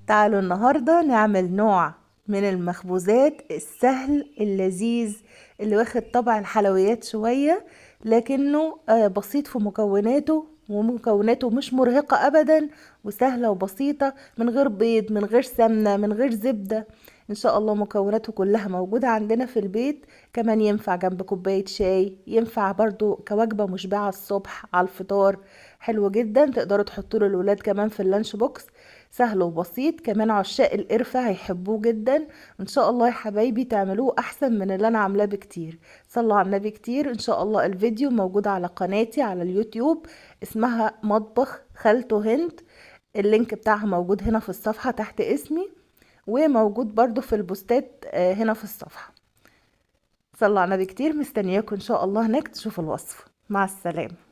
تعالوا النهاردة نعمل نوع من المخبوزات السهل اللذيذ اللي واخد طبع الحلويات شوية، لكنه بسيط في مكوناته، ومكوناته مش مرهقة أبدا، وسهلة وبسيطة، من غير بيض، من غير سمنة، من غير زبدة. إن شاء الله مكوناته كلها موجودة عندنا في البيت. كمان ينفع جنب كوباية شاي، ينفع برضو كوجبة مشبعة الصبح على الفطار، حلو جدا. تقدروا تحطوا له الولاد كمان في ال lunch box، سهل وبسيط. كمان عشاق القرفة هيحبوه جدا. ان شاء الله يا حبايبي تعملوه احسن من اللي انا عاملاه بكتير. صلوا على النبي كتير. ان شاء الله الفيديو موجود على قناتي على اليوتيوب، اسمها مطبخ خالته هند، ال link بتاعها موجود هنا في الصفحة تحت اسمي، وموجود برضو في البوستات هنا في الصفحة. صلوا على النبي كتير. مستنياكم ان شاء الله هناك تشوفوا الوصفة. مع السلامة.